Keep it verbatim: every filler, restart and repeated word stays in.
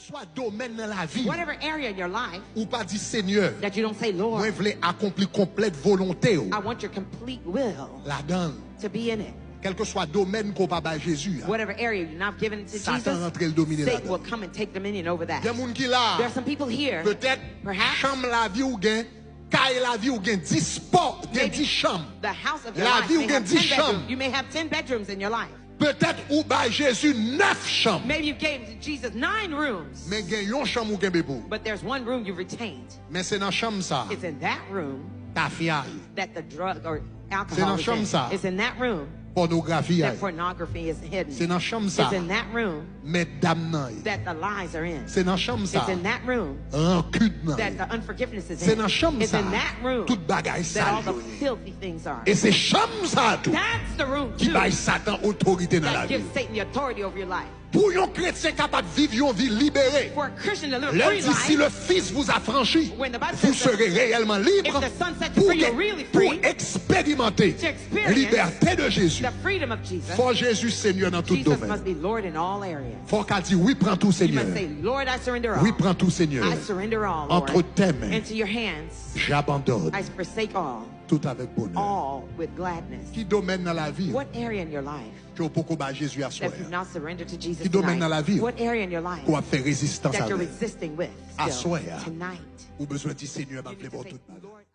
Swa domèn nan lavi w, Whatever area in your life ou pa di, Senyè, that you don't say, Lord, mwen vle akonpli konplèt volonte w I want your complete will ladan l. to be in it. Kèlkeswa domèn ke w pa bay Jezi a, Whatever area you're not giving it to Satan Jesus, rantre l domine Satan will ladan l. Come and take dominion over that. Gen moun ki la, There are some people here, petèt perhaps, chanm lavi w gen, kay lavi w gen dis pò, gen maybe dis chanm. The house of your life Lavi w may gen have dis ten chanm. Bedrooms. You may have ten bedrooms in your life. Petèt ou bay Jezi nèf chanm. Maybe you gave Jesus nine rooms, Men gen yon chanm ou kenbe pou ou. But there's one room you retained. Men se nan chanm sa a, It's in that room tafya ye, that the drug or Se nan alcohol is chanm in. Sa a, It's in that room pònografi a that ye. Pornography is hidden. Se nan chanm sa It's a, in that room mètdam nan ye. That the lies are in. Se nan chanm sa It's in a, that room rankid nan that ye. The unforgiveness is Se in. Nan chanm It's sa in a, tout bagay sal yo ye. Filthy things are. E se chanm sa a tou, That's the room ki bay Satan otorite nan lavi w. Satan the authority over your life. Pou yon kretyen kapab viv yon vi libere, For a Christian to live a lè free l di, si le life, Fils vous affranchit, when the Bible vous says that serez réellement libre, if the Son sets you pou free, you're gen, really pou free eksperimante to experience libète de Jezi. The freedom of Jesus. Fò Jezi Senyè nan tout Jesus domèn. Must be Lord in all areas. Fò w ka di, wi, pran tou, You must Senyè. Say, Lord, I surrender all. Wi, pran tou, Senyè. I surrender all, Lord. Entre tes mains, Into your hands, j'abandonne I forsake all. Tout avec bonheur. All with gladness. Ki domèn nan lavi w What area in your life ke w poko ba Jezi aswè that you've a? Not surrendered to Jesus Ki domèn tonight? Nan lavi w What area in your life ke w ap fè rezistans That you're avè l? Resisting with Aswè still a, tonight? Ou bezwen di, Senyè, m You ap vle need to ba w say, tout bagay. Lord,